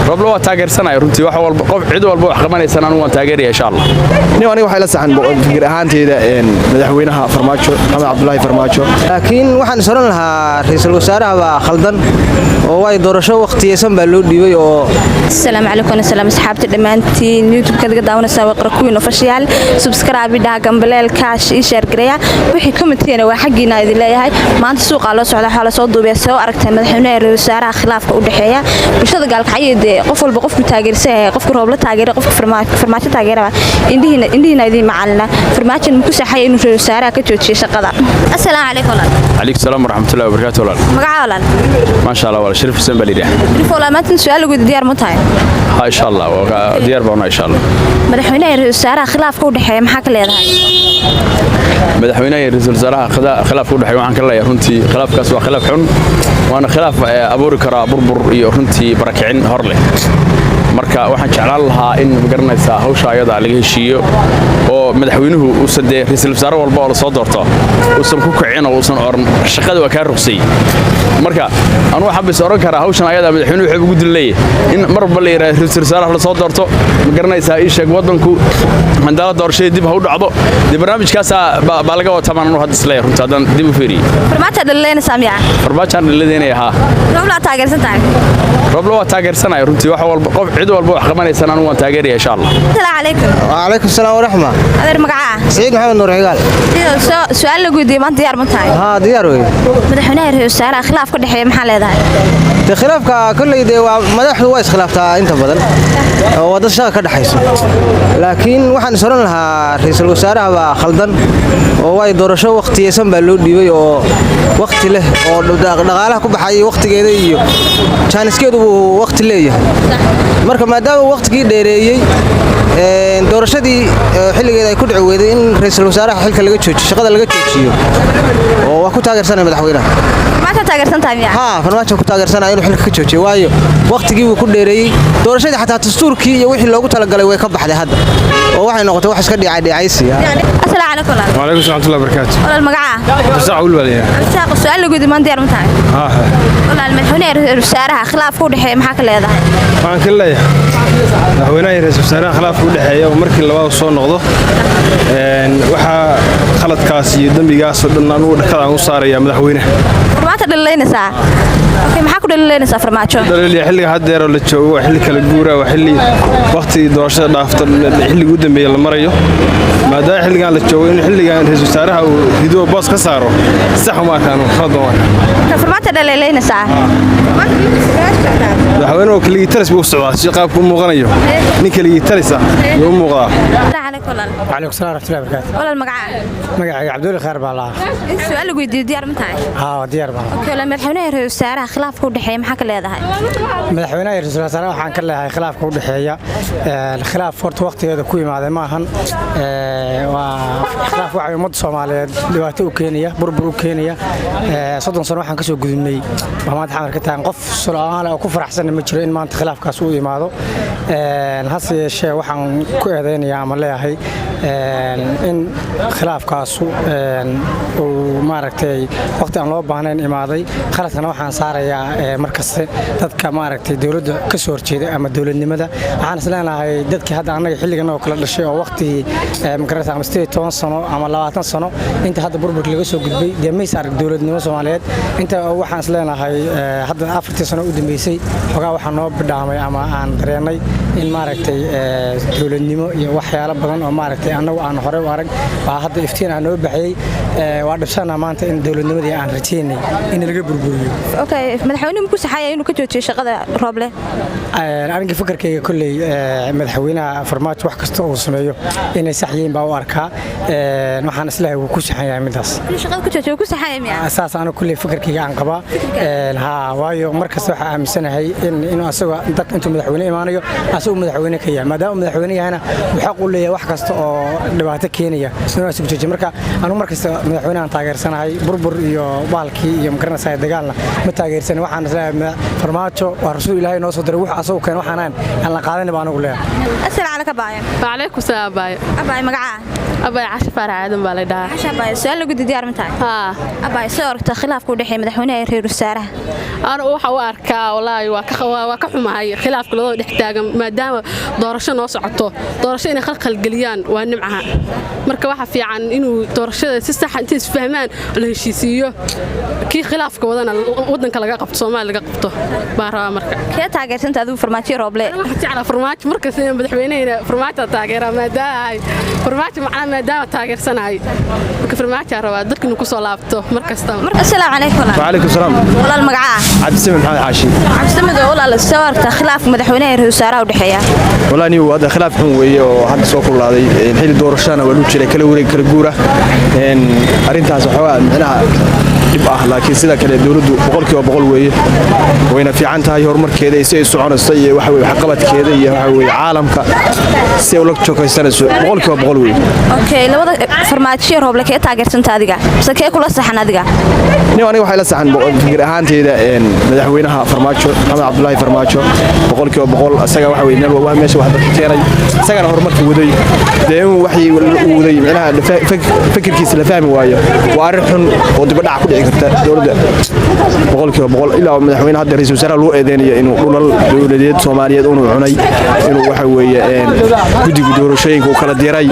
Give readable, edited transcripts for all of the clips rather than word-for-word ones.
Rooble waa taageersanaya runtii. Wax walba, qof, cid walba wax qabanaysan anigu waan taageeraya, insha Allah. Nin aniga waxay la saxan fikir ahaanteyda madaxweynaha Farmaajo, Maxamed Cabdulaahi Farmaajo. Laakiin waxaan is oran lahaa ra'iisul wasaaraha baa khaldan oo way doorasho waqtiyeysan baa loo dhiibay oo. Asalaamu calaykum, asalaam asxaabta dhammaantiin. YouTube-ka laga daawanaysaa waa Qara Queen Official. Subscribe dhaha, gambaleelka ii share gareeya, wixii comment-iina waa xaggiina idin leeyahay. Maanta suuqa loo socda, waxaa la soo duubaya soo aragtay madaxweynaha iyo ra'iisul wasaaraha khilaafka u dhexeeya bulshada Gaalkacyo. Dee qof walba qofku taageersan yahay, qofka Rooble taageera, qofka Farmaajo taageeraba, indhihiina idin macalina. Farmaajo ma ku saxay inuu ra'iisul wasaaraha ka joojiyo shaqada? Asalaamu calaykum, walaal. Calaykum salaam waraxmatullahi wabarakaatu, walaal. Magaca, walaal? Maasha Allah, walaal, Shariif Xuseen baa layidhaah. Shariif, walaal, maanta su'aal lagu diyaar ma tahay? Ha, insha Allah, waa diyaar baan, insha Allah. Madaxweynaha iyo ra'iisul wasaaraha khilaafka u dhexeeya maxaa ka leedahay? Madaxweynaha iyo ra'iisul wasaaraha khilaafka u dhexeeya waxaan ka leeyahay runtii khilaafkaas waa khilaaf xun, waana khilaaf abuuri karaa burbur iyo runtii barakicin hor leh. Marka waxaan jeclaan lahaa in, magaranaysaa, hawsha ayada laga heshiiyo oo madaxweynuhu uusan, dee, ra'iisul wasaare walba oo lasoo doorto uusan ku kicin oo uusan oran "shaqada waa kaa ruqsay". Marka anu waxaan bas oran karaa hawshan ayada madaxweynuhu wuxuu ugu dil leeyahay in mar walba la yidhaahdo ra'iisul wasaaraha lasoo doorto, ma garanaysaa, ii sheeg, waddanku handaala doorashadii dib ha u dhacdo. Dee barnaamijkaasaa baa laga wataa baan anu hadda isleeyahay runtii haddaan dib u fiiriyey. Farmaajo dhalileynaysaa miyaa? Farmaajaan dhalileynaya, haa. Rooble taageersan tahay? Rooble waa taageersanaya runtii. Wax walba, qof, cid walba wax qabanaysan anigu waan taageeraya, insha Allah. Asalaamu calaykum. Wacalaykum salaam waraxma. Adeer, magacaa? Saciid Maxamed Nuur Cigaal. Su-aal lagu weydiiyey maanta diyaar ma tahay? Haa, diyaar wey. Madaxweynaha iyo ra'iisul wasaaraha khilaaf ka dhexeeya maxaa leedahay? Dee khilaafka kolley dee waa madaxdu waa iskhilaaftaa inta badan oo waa dad shaqa ka dhexayso, laakiin waxaan is oran lahaa ra'iisul wasaaraha baa khaldan oo way doorasho waqtiyeysan baa loo dhiibay oo waqti leh oo dhaqaalaha ku baxay waqtigeeda iyo jaaniskeedu buu waqti leeyahay. Marka maadaama waqtigii dheereeyey, doorashadii xilligeeda ay ku dhici weyday, in ra'iisul wasaaraha xilka laga joojiyo, shaqada laga joojiyo, oo waa ku taageersanaya madaxweynaha. Farmaajo taageersan tahay miyaa? Haa, Farmaajo ku taageersanaya inuu xilka ka joojiyo, waayo waqtigii wuu ku dheereeyey doorashadii, xataa dastuurkii iyo wixii loogu talagalay way ka baxday hadda oo waxay noqotay wax iska dhicay dhicaysi. Asalaamu calaykum, walaal. وعليكم السلام ورحمة الله وبركاته. Walaal, magacaa? Cabdisaaq Awil baa la yidhaahdaa. Cabdisaaq, su-aal lagu weydiiyey maanta diyaar ma tahay? Haa. Walaal, madaxweynaha iyo ra'iisul wasaaraha khilaafka u dhexeeya maxaa ka leedahay? Waxaan ka leeyahay madaxweynaha iyo ra'iisul wasaaraha khilaafka u dhexeeya oo markii labaad soo noqdo, waxaa khaladkaas iyo dembigaas oo dhan anugu dhakada aan u saarayaa madaxweynaha. Farmaajo dhalileynaysaa? Okay, maxaa ku dhalileynaysaa Farmaajo? Dhaliilya xilliga haddeeroo la joogo waa xilli kala guura, waa xilli waqtigii doorashada dhaafta, xilligii u dambeeyey la marayo. Maadaama xilligan la joogo, in xilligan ra'iisul wasaaraha uu rido, boos ka saaro, sax uma arkaan, khalad uma arkaan. Farmaajo dhalileynaysaa? Madaxweynuhu keligii talis buu u socdaa, si qaabku u muuqanayo nin keligii talis ah yuu u muuqdaa. Asalaamu calaykum, walaal. وعليكم السلام ورحمة الله وبركاته. Walaal, magacaa? Magacayga Cabdulla Khair baa lahaa. In su-aal lagu weydiiyo diyaar ma tahay? Haa, waa diyaar baan. Okay, walaal, madaxweynaha iyo ra'iisul wasaaraha khilaafka u dhexeeya maxaa ka leedahay? Madaxweynaha iyo ra'iisul wasaaraha waxaan ka leeyahay khilaafka u dhexeeya, khilaaf horta waqtigeeda ku yimaada ma ahan. Waa khilaaf waxay ummadda Soomaaliyeed dhibaato u keenaya, burbur u keenaya. 30 sano waxaan kasoo gudubnay waa maanta Xamar ka tahan. Qof Soomaali oo ku faraxsan ma jiro in maanta khilaafkaas uu imaado. Hase yeeshee waxaan ku eedeynayaa ama leeyahay in khilaafkaasu uu maaragtay waqti aan loo baahnayn imaaday. Khaladkana waxaan saarayaa markaste dadka maaragtay dowladda ka soo horjeeda ama dowladnimada. Waxaan is leenahay dadkii hadda annaga xilligan oo kala dhashay oo waqtigii magarata ama 18 sano ama 20 sano inta hadda burburka laga soo gudbay, dee mays arag dowladnimo Soomaaliyeed. Inta waxaan is leenahay hadda 4-tii sano u dambeysay xogaa waxaa noo bidhaamay ama aan dareennay in maaragtay dowladnimo iyo waxyaalo badan oo maaragtay annagu aan horey u arag baa hadda iftiin aan noo baxiyey. Waa dhibsanaa maanta in dowladnimadii aan rajaynay in laga burburiyo. Okay, madaxweynuhu ma ku saxaya inuu ka joojiyo shaqada Rooble? Aniga fikirkayga kolley madaxweynaha Farmaajo wax kasta uu sameeyo inay sax yihiin baa u arkaa. Waxaan isleeyahay wuu ku saxan yahay midaas. Inuu shaqada ku joojiyo wuu ku saxaya miyaa? Saas aniga kolley fikirkayga aan qabaa, haa, waayo mar kasta waxaa aaminsanahay in inuu asaga dadka intuu madaxweyne imaanayo asagu madaxweyne ka yahay. Maadaama uu madaxweyne yahayna, uu xaq u leeyahay wax kasta oo oo dhibaato keenaya inuu isugu joojiyo. Marka anigu markasta madaxweynahan taageersanahay. Burbur iyo baalkii iyo magaranaysaa dagaalna ma taageersan. Waxaan isleeyahay Farmaajo waa rasuul Ilaahay noo soo diray. Wax asagu keen waxaan ahayn aan la qaadanin baan anigu leeyahay. Asalaam calayka, abaayo. Wacalaykum salaam, abaayo. Abaayo, magacaa? Abaayo, Casho Faarax Aadan baa la dhahaa. Casha, abaayo, su-aal lagu diyaar ma tahay? Haa. Abaayo, soo aragta khilaafka u dhexeeya madaxweynaha iyo reer wasaaraha? Anu waxa u arkaa, wallaahi waa ka xumahay khilaafka labada dhex taagan, maadaama doorasho noo socoto. Doorasho inay khalkhalgeliyaan waa nimcaha. Marka waxa fiican inuu doorashada si saxa intay isfahmaan la heshiisiiyo, kii khilaafka wadana wadanka laga qabto, Soomaaliya laga qabto baa rabaa marka. Kee taageersanta adigu, Farmaajo, Rooble? Waxaan jeclaa Farmaajo markasta inaan madaxweynehayna Farmaajo taageeraa, maadaama Farmaajo macnaa maadaama taageersanahay. Marka Farmaajaa rabaa dadka inuu kusoo laabto mar kasta. Assalaamu calaykum, walaal. وعليكم السلام. Walaal, magacaa? عبد السلام محمد حاشي. Cabdisamid, walaal, soo aragta khilaafka madaxweynaha iyo reer wasaaraha u dhexeeya? والله niyow, hadda khilaaf xun weeye oo hadda soo kululaaday. Xilli doorashana waa lagu jiray, kala wareeg, kala guura. Arrintaas waxoogaa micnaha dhib ah, laakiin sida kale dowladdu 100% weeye, wayna fiican tahay horumarkeeda iyo si ay soconayso iyo waxa weye waxqabadkeeda iyo waxa weye caalamka si ay ula jokaysanayso, 100% weeye. Okay, labada Farmaajo iyo Rooble kee taageersanta adiga, mise kee kula saxan adiga? Niyow, aniga waxay la saxan fikir ahaanteyda madaxweynaha Farmaajo, Maxamed Cabdulaahi Farmaajo, 100%. Isaga waxa weye meel waa meesha wax dadka keenay, isagana horumarka waday. Dee in waxii uu waday micnaha fikirkiisa la fahmi waayo waa arrin xun oo dibadhac ku dhici karta dowladda 100%. Ilaa madaxweyne hadda ra'iisul wasaaraha loo eedeynayo inuu dhulal dowladeed Soomaaliyeed inuu cunay, inuu waxa weeye guddiga doorashooyinka uu kala diray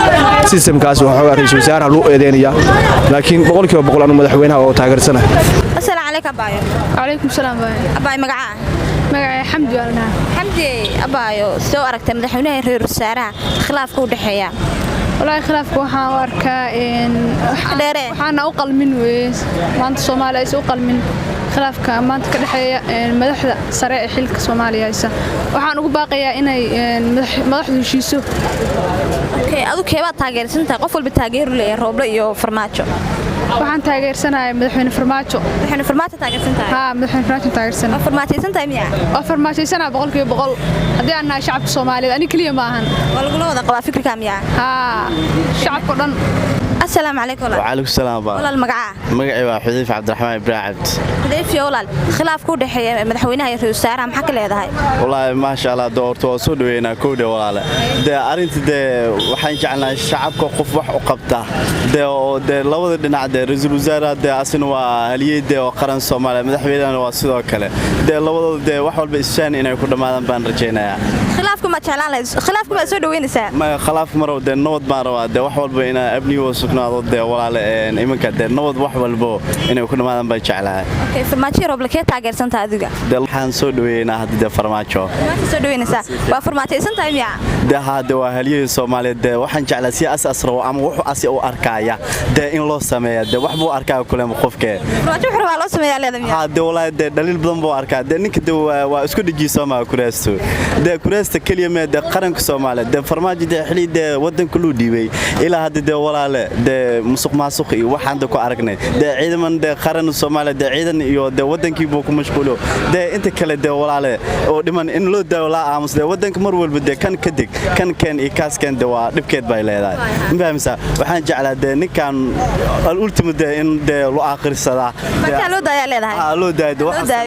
systemkaas, waxoogaa ra'iisul wasaaraha loo eedeynaya, laakiin 100% anu madaxweynaha oo taageersana. Assalaamu calaykum, abaayo. Calaykum salaam, abaayo. Abaayo, magacaa? Magacay Xamdi baa la dhahaa. Xamdi, abaayo, soo aragtay madaxweynaha iyo reer wasaaraha khilaafka u dhexeeya? Walaahi khilaafka waxaan u arkaa Dheere. waxaana u qalmin weeye maanta Soomaaliya aysan u qalmin khilaafka maanta ka dhexeeya madaxda sare ee xilka Soomaaliya haysa. Waxaan ugu baaqayaa inay madaxdu heshiiso. Okay, adu keebaad taageersantahay? Qof walba taageeru leeyahay, Rooble iyo Farmaajo. Waxaan taageersanahay madaxweyne Farmaajo. Madaxweyne Farmaajo taageersantahay? Haa, madaxweyne Farmaajo taageersanahay. Waa farmaajaysan tahay miya? Waa farmaajaysanaa 100% haddii aan nahay shacabka Soomaaliyeed. Ani keliya ma ahan. Waa lagula wada qabaa fikirka miya? Haa, shacabka o dhan. Assalaamu calaykum, walaal. وعليكم السلام بقى. Walaal, magacaa? Magacay waa Xudayf Cabdiraxmaan Ibraahim Cabdi. Xudayfiyo, walaal, khilaafka u dhexeeya madaxweynaha iyo ra'iisul wasaaraha maxaa ka leedahay? Wallaahi maasha Allah, doorto waa soo dhaweynaa kowdha walaale. Dee arrinta dee waxaan jecelnahay shacabka qof wax u qabta dee oo dee labada dhinac, dee ra'iisul wasaaraha dee asina waa haliyey dee oo qaran Soomaaliya, madaxweynahana waa sidoo kale. Dee labadooda dee wax walba isfaan inay ku dhammaadaan baan rajaynayaa. Khilaafka ma jeclaan lahayd? Khilaafka ma soo dhaweynaysaa? Ma khilaaf marow, dee nabad baan rabaa, dee wax walba inaa amniga sugnaado dee walaale, iminka dee nabad wax walbo inay ku dhammaadaan baan jeclahay. Okay, Farmaajo, Rooble kee taageersantahay adiga? Dee waxaan soo dhaweynaa hadda dee Farmaajo. Farmaajo soo dhaweynaysaa? Waa farmaajaysan tahay miya? Dee haa, dee waa halyihii Soomaaliyeed. Dee waxaan jeclaa si as as rabo ama wuxuu asi u arkaaya dee in loo sameeya. Dee wax buu arkaa kulema qofkee. Farmaajo wuxuu rabaa loo sameeyaa leedahay miya? Haa, dee walaahi dee dhaliil badan buu arkaa. Dee ninka dee waa isku dhejiyey Soomaa kuraasto, dee kuraasta keliya mee dee qaranka Soomaaliya. Dee Farmaajo dee xili dee wadanka loo dhiibay ilaa hadda dee walaale dee musuq maasuq iyo waxaan dee ku aragnay, dee ciidaman dee qaran Soomaaliya dee ciidan iyo dee wadankii buu ku mashquulo, dee inta kale dee walaale oo dhiman in loo daawo la aamus. Dee wadanka mar walba dee kan ka deg kan keen iyo kaas keen, dee waa dhibkeed bay leedahay, ma fahamsaa? Waxaan jeclaa dee ninkan al ultimo dee in dee loo aakhirsadaa. Farmaajo loo daayaa leedahay? Loo daayo dee. Loo daayo.